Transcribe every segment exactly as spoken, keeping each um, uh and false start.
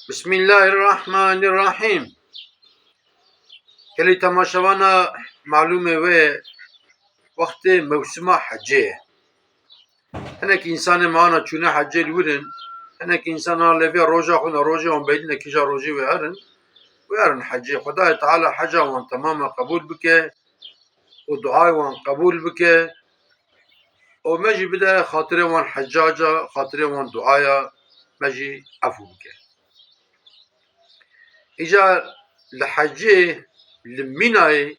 Bismillahirrahmanirrahim. Gelî temaşevana malûmê wê wextê mewsima hecê ye. Hinek însanê me ana çûne hecê li wir in. Hinek însan ana lê vê roja xwe ne rojê wan bellî ne kîja rojê wê herin. Wê herin hecê. Xwedayê Teala heca wan temama qebûl bike û duayê wan qebûl bike. Û me jî bide xatirê wan hecaca, xatirê wan duaya me jî efû bike. Îcar li hecê, li Mînayê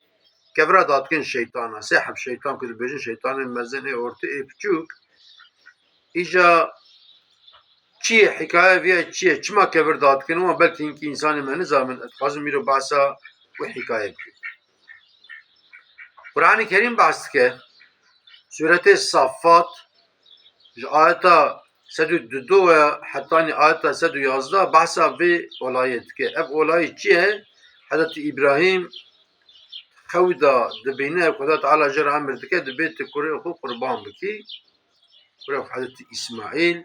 kevra dadikin şeytana. Sê heb şeytan ku dibêjin şeytanên mezin ê ortê ê piçûk. Îca çi ye, hikaye viya çi ye? Çima kevir dadikin? Wan belkî hinkî însanê me nizanin. Ez dixwazim îro behsa wê hikaye bikim. Quranê Kerîm behs dike. Sûretê Saffat ji ayeta sed û dudo ya hetanî ayeta sed û yazdeh behsa vê olayê dike. Ev olayê çi ye? Hezretî Îbrahîm xew de dibîne, Xuda Teala jê re emir dike, dibê tu kurê xwe qurban bikî. Kurê xwe Hezretî Îsmaîl.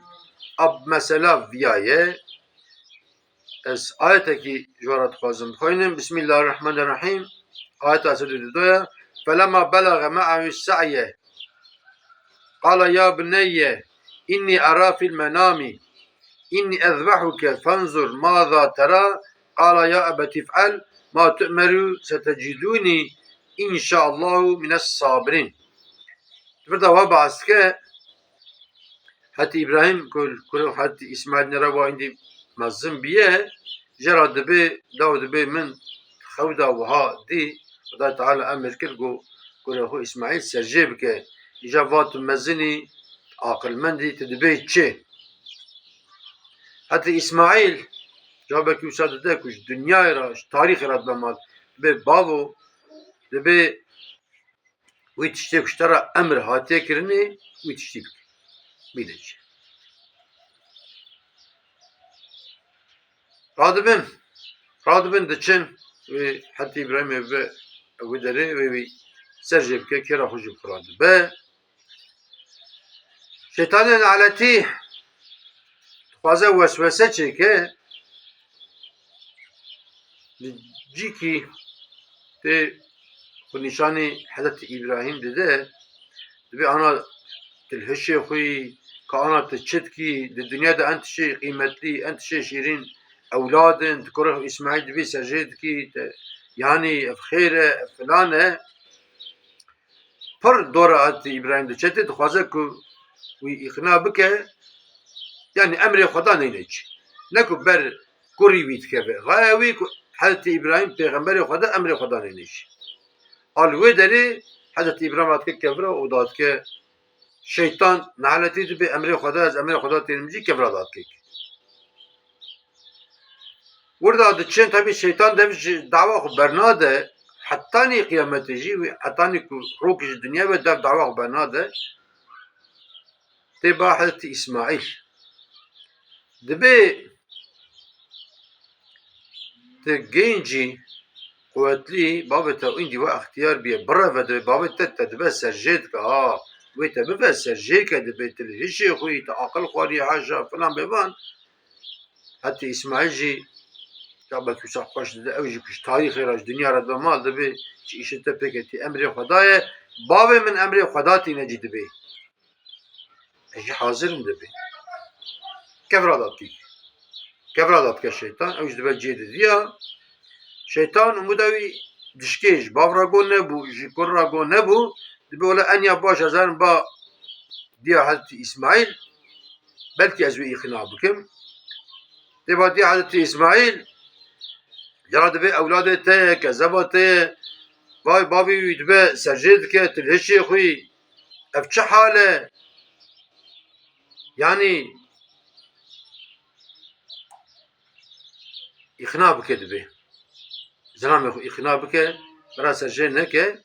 Ev mesela viya ye. Ez ayetekî ji we re dixwazim bixwînim. Bismillahirrahmanirrahîm. Ayeta sed û dudo ye. Felemma belage me'ahu se'ye. Qala ya buneyye inni ara fil menami inni ezbehuke fenzur maza tera. Qala ya ebeti if'al ma tu'meru seteciduni inşaallahu mines sabirin. Di vir de we behs dike, Hetî Îbrahîm ku kurê Hetî Îsmaîl nêra wa îndî mezin bîye, jê ra dibê, daw dibê min xew da wiha dî, Xuda Teala emir kir ku kurê xwe Îsmaîl serjê bike. Îja va tu mezin î, aqilmend î, tu dibê çi? Hetî Îsmaîl, cewabekî wisa dide ku ji dinyayê re, ji tarîxê re dibe mal, dibê bavo, dibê wî tiştê ku ji te re emir hatiye kirinê, wî tiştî bike. Bîne çi? Radibin, radibin diçin, wê Hetî Îbrahîmê ve ew derê, wê wî serjê bike, kêra xwe jî bi xwe radibe. Şeytanê ne'letî dixwaze weswese çêke, li cîkî tê xwe nîşanî Hezretî Îbrahîm dide, dibê ana tu li hişê xwe yî, ka ana tu çi dikî, di dinya de en tiştê qîmetlî, en tiştê şîrîn ewlad in, tu kurê xwe Îsmaîl dibî serjê dikî, te, yanî ev xêr e, ev filan e. Pir dora Hezretî Îbrahîm diçe tê, dixwaze ku wî îqna bike, yanî emrê Xweda neyne çi. Ne ku ber kurî wî dikeve. Xaye wî ku Hezretî Îbrahîm pêxemberê Xweda emrê Xweda neyne çi. A li wê derê Hezretî Îbrahîm radike kevira û dadike şeytan, ne'letî dibê emrê Xweda, ez emrê Xweda tênim cî, kevira dadike. Wirda diçin, tebî şeytan dev ji dawa xwe bernade, hetanî qiyametê jî, wî hetanî ku rokê ji dinya ve dev dawa xwe bernade, tê ba Hezretî Îsmaîl. Dibê tu gencî, quwetlî, bavê te îndî we extiyar bîye, bireve, dibê bavê te te dibe serjê dike, ha, wê te bive serjê ke, dibê tu li hişê xwe yî, tu aqil xwarî, haşa, filan bêvan. Hetî Îsmaîl jî, ya belkî wisa xweş dide, ew jî ku ji tarîxê re, ji dinya re dibe mal, dibê çi îşê te pê ketî, emrê Xweda ye, bavê min emrê Xweda tîne cî, dibê ez jî hazir im, dibê. Kevra da dikî. Kevra da dike şeytan, ew jî dibe cihê didiya. Şeytan umûda wî dişkê, ji bav re go nebû, ji kur re go nebû, dibê wele enya baş ez herim ba diya Hezretî Îsmaîl, belkî ez wî îqna bikim. Dê ba diya Hezretî Îsmaîl, cara dibê ewladê te ye, kezeba te ye, vay bavê wî dibe serjê dike, tu li hişê xwe yî, ev çi hal e? Yanî îqna bike dibê. Zilamê xwe îqna bike, bira serjê neke.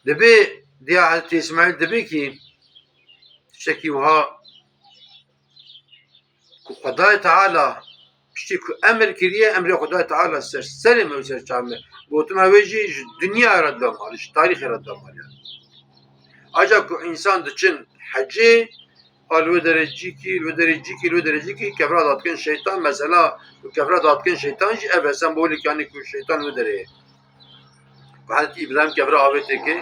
Dibê diya Hezretî Îsmaîl dibê kî tiştekî wiha ku Xwedayê Teala piştî ku emir kiriye, emrê Xwedayê Teala ser serê me û ser çavê me. Gotina wê jî ji dinya re dibe mal, ji tarîxê re dibe mal yani. Aja ku însan diçin hecê, a li wê derê cîkî, li wê derê cîkî, li wê derê cîkî, kevra dadikin şeytan, mesela, kevra dadikin şeytan jî ev e, sembolîk, yanî ku şeytan li wê derê ye. Ku Hezretî Îbrahîm kevra avêteke,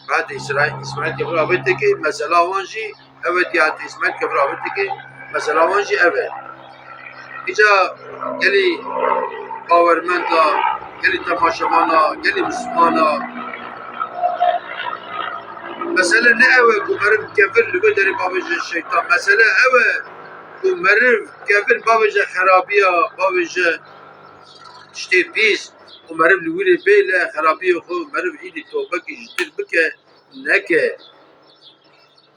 ku Hezretî Îsraîl, Îsmaîl kevra avêteke, mesela wan jî ev e, Hezretî Îsmaîl kevra avêteke, mesela wan jî ev e. Îca gelî bawermenda, gelî temaşevana, gelî mislimana, mesele ne ew e ku meriv kevir li wê derê bavêje şeytan. Mesele ew e ku meriv kevir bavêje xerabiya, bavêje tiştê pîs û meriv li wî rê bê li xerabiyê xwe, meriv îdî tobekî ji tir bike, neke.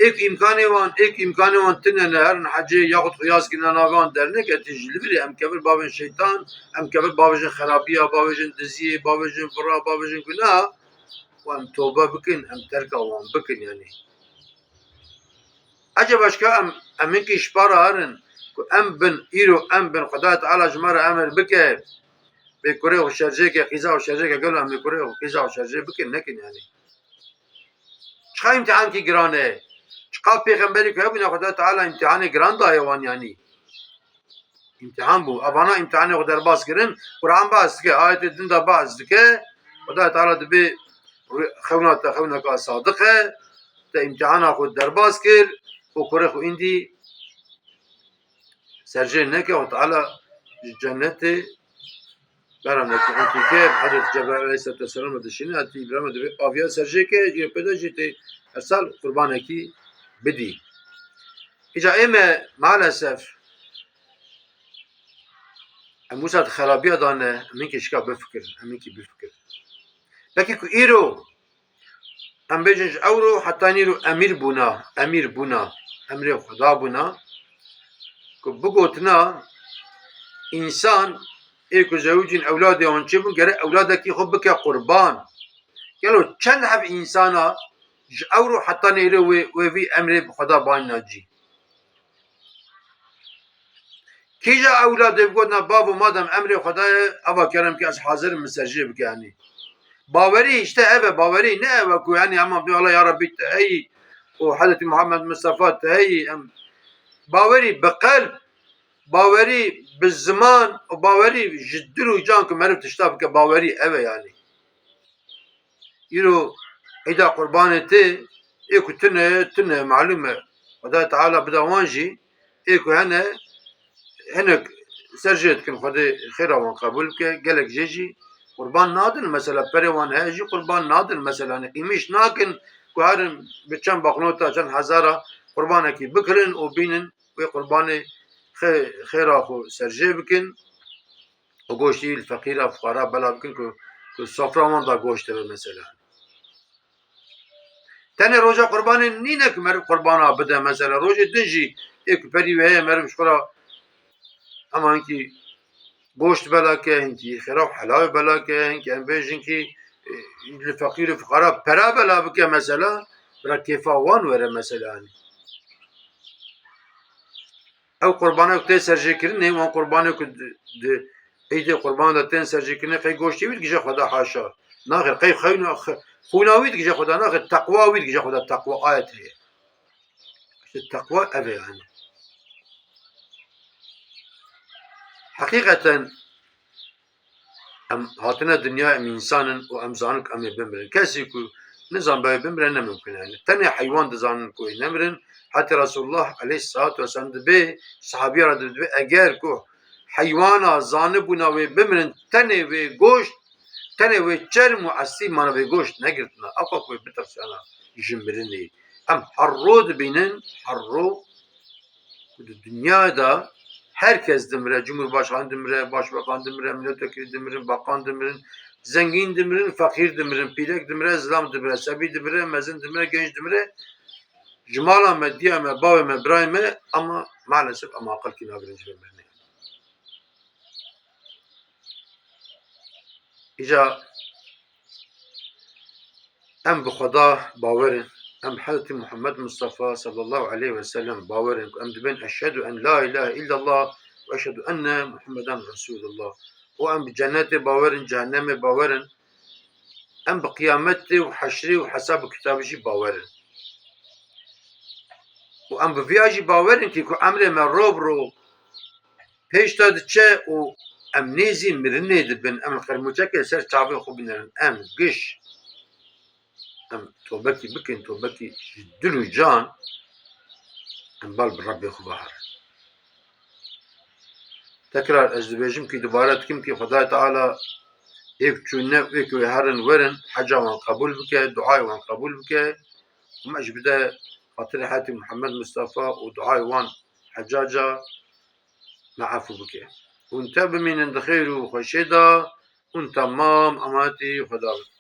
Êk îmkanê wan, êk îmkanê wan tune ne, herin hecê yaxud xwe yaz kirine navê wan derneke, tê ji li vir em kevir bavên şeytan, em kevir bavêjin xerabiya, bavêjin diziyê, bavêjin vira, bavêjin gunaha, û em tobe bikin, em terka wan bikin, yanî. Eceba ji ka em, em hinkî ji para herin ku em bin, îro em bin, Xwedayê Teala ji me re emir bike, bê kurê xwe şerjê ke, qîza xwe şerjê ke, gelo em bê kurê xwe qîza xwe şerjê bikin, nekin, yanî. Çiqa îmtîhankî giran e. Çiqa pêxemberî ku hebûne, Xwedayê Teala îmtîhanê giran daye wan, yanî. Îmtîhan bû. Evana îmtîhanê xwe derbas kirin. Quran behs dike, ayetê din de behs dike. Xwedayê Teala dibê rû-, xewna te xewneka sadiq e. Te îmtîhana xwe derbas kir û kurê xwe îndî serjê neke û Teala ji cennetê bera nekir. Enkî kê Hezret Cebraîl aleyhisselatu vesselam dişîne, Hezretî Îbrahîm dibê aviya serjê ke, yê pê de jî tê her sal qurbanekî bidî. Îca ê me maalesef em wisa di xerabiya de ne, em hinkî şika bifikirin, em hinkî bifikirin. Pekî ku îro em bêjin ji ewro heta nîro emîr bûna, emîr bûna, emrê Xweda bûna, ku bigotina însan ê ku zewicîn ewladê wan çêbûn, gere ewladekî xwe bike qurban. Gelo çend heb însana ji ewro heta nêro wê, wê vî emrê bi Xweda banîna cî? Kîja ewladê bigotina, bavo, madem emrê Xwedayê, eva kerem ke ez hazir im, min serjê bike, yanî. Bawerî, işte ev e, bawerî ne ev e ku, yanî, hema bê, Allah ya Rabbî te heyî û Hezretî Muhammed Mustafa te heyî, em, bawerî bi qelb, bawerî bi ziman û bawerî ji dil û can ku meriv tişta bike, bawerî ev e, yanî. Îro îda qurbanê tê, ê ku tune, tune, malûm e. Xwedayê Teala bida wan jî, ê ku hene, hinek serjê dikin, Xwedê xêra wan qebûl bike, gelek jê jî qurban nadin, mesela perê wan heye jî qurban nadin, mesela, hani, qîmîş nakin ku herin bi çend baxnota, çend hezara qurbanekî bikirin û bînin wê qurbanê xê-, xêra xwe serjê bikin. û goştî li feqîra, fuqara bela bikin ku, ku sofra wan da goşt hebe mesela. Tenê roja qurbanê nîne ku meriv qurbana bide mesela. Rojê din jî ê ku perî wê heye meriv ji xwe re hema hinkî goşt bela ke, hinkî xêra û helawê bela ke, hinkî em bêjin kî, e, li feqîr û fuqara pera bela bike mesela, bira kêfa wan were mesela, hani. Ew qurbanek tê serjêkirinê, wan qurbanek ku di, di Eydê Qurban de tên serjêkirinê, qey goştê wî dikije Xweda, haşa. Naxêr, qey xewna, xe-, xûna wî dikije Xweda, naxêr, teqwa wî dikije Xweda, teqwa ayet heye. İşte teqwa ev e yani. Heqîqeten em hatine dinya, em însan in û em zanin ku em ê bimirin. Kesî ku nizan be wê bimire ne mimkun e. Yani tenê heywan dizanin ku wê nemirin. Hetê Resulullah aleyhissalatu vesselam dibê, sahabiya re dibê, eger ku heywana zanibûna wê bimirin, tenê wê goşt, tenê wê çerm û esî mana wê goşt negirtina. Ewqa ku wê bitirsiyana ji mirinê. Em her ro dibînin, her ro ku di dinyayê de her kes dimire, cumhurbaşkan dimire, başbakan dimire, milletvekilî dimirin, bakan dimirin, zengîn dimirin, feqîr dimirin, pîrek dimire, zilam dimire, sebî dimire, mezin dimire, genç dimire. Ji mala me, diya me, bavê me, birayê me, ama maalesef em aqilkî nagirin ji vê mirinê. Îca Em bi Xweda bawer in. Em Hezretî Muhammed Mustafa sallallahu aleyhi ve sellem bawer in ku em dibên eşhedû en la ilahe illallah ve eşhedû enne Muhammeden Resulullah. Û em bi cennetê bawer in, cehennemê bawer in. Em bi qiyametê û heşrê û hesab û kitabê jî bawer in. Û em bi viya jî bawer in ki ku emrê me ro bi ro pêş de diçe û em nêzî mirinê dibin, em li qirmûçekê ser çavê xwe binirin, em giş, em tobekî bikin, tobekî ji dil û can, em bal bi Rebbê xwe biherin. Tekrar ez dibêjim ki dubare dikim ki Xwedayê Teala êk çûne û êk wê herin werin, heca wan qebûl bike, duayê wan qebûl bike û me jî bide xatirê heyatê Muhammed Mustafa û duayê wan hecaca me efû bike. Hûn te bimînin di xêr û xweşê de, hûn temam emanetî Xweda bin.